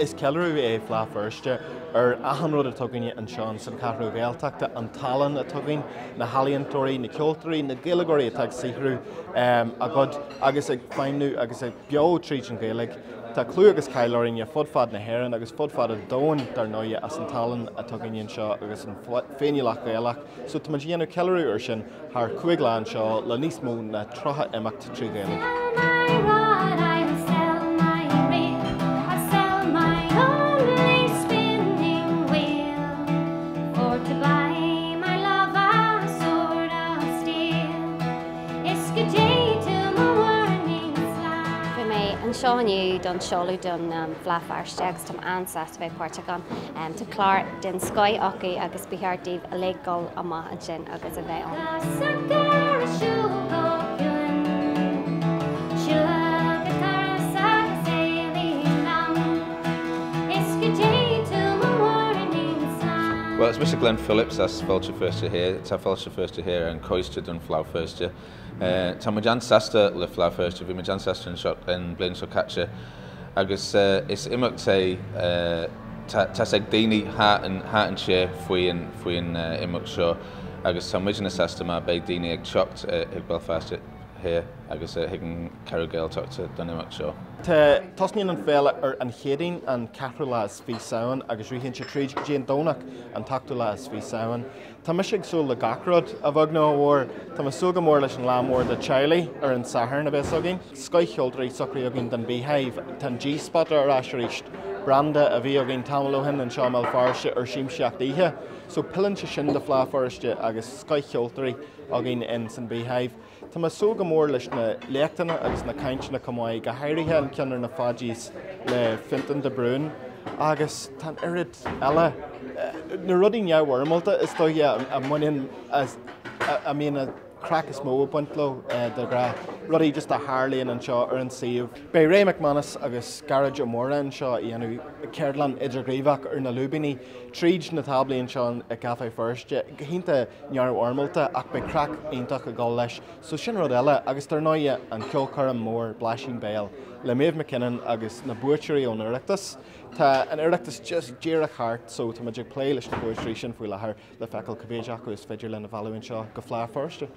Is ceiliúradh é Fleadh Feirste ar achan rud atá againne anseo ins an Cheathrú Ghaeltachta, an tallann atá againn, na healaíontóirí, na ceoltóirí, na Gaeilgeoirí atá ag saothrú a gcuid agus ag feidhmniú agus ag beo tríd an Ghaeilge. Tá clú agus cáil orainne fud fad na hÉireann agus fud fad an domhain dar ndóighe as an tallann atá againne anseo agus an féiniúlacht Ghaelach. So tá muid ag déanamh ceiliúradh ar sin thar 5 lá anseo le níos mó ná 30 imeacht trí Ghaeilge. Is go dté tú mo mhuirnín slán. Bhí mé anseo inniu don seoladh don Fleadh Feirste agus táim an-sásta bheith páirteach ann. Tá clár den scoith acu agus ba cheart daoibh uilig dul amach ansin agus a bheith ann. Socair a siúl go ciúin, siúl go doras agus éalaigh liom. Is go dté tú mo mhuirnín slán. Well, is mise Glenn Phillips as Fáilte Feirste Thoir. Tá Fáilte Feirste Thoir ar an choiste don Fleadh Feirste. Tá muid an-sásta le Fleadh Feirste, bhí muid an-sásta anseo an bliain seo caite agus is imeacht é tá's ag daoine thar an tír faoi an imeacht seo agus tá muidne sásta mar beidh daoine ag teacht chuig Béal Feirste Thoir agus chuig an Cheathrú Gaeltachta don imeacht seo. Tosnaíonn an féile ar an Chéadaoin, an ceathrú lá is 20 Samhain agus ritheann sé tríd go dtí an Domhnach, an t-ochtú lá is 20 Samhain. Tá mise ag súil le gach rud, a bheag nó a mhór. Tá mé ag súil go mór leis an lá mór do teaghlaigh ar an Satharn a bheas againn. Scoithcheoltóirí socraithe againn don Beehive. Tá an G-Spot ar ais arís, branda a bhí againn tamall ó shin anseo i mBéal Feirste ar siamsaíocht oíche. So pilleann sé sin do Fleadh Feirste agus scoithcheoltóirí againn in san Beehive. Tá mé ag súil go mór leis na léachtanna agus na cainteanna chomh maith, go háirithe an ceann ar na Faddies le Fintan de Brún agus tá an oiread eile, na rudaí neamhfhoirmeálta is dóiche a mbaineann, a mbíonn an craic is mó ag baint leo de ghnáth, rudaí just a tharlaíonn anseo ar an suíomh. Beidh Ray McManus agus Gearóid Ó Mórdha anseo ag déanamh ceardlann idirghníomhach ar na lúibíní tríd na táblaí anseo i gCaifé Feirste. Go hiontach neamhfhoirmeálta ach beidh craic iontach ag dul leis so sin rud eile agus dar ndóighe an ceolchoirm mór Blaisín Béil le Maeve McKinnon agus na buaiteoirí ón Oireachtas. Tá an Oireachtas just díreach thart so tá muid ag plé leis na buaiteoirí sin faoi láthair le feiceáil cá mhéid acu is féidir linn a mhealladh anseo go Fleadh Feirste.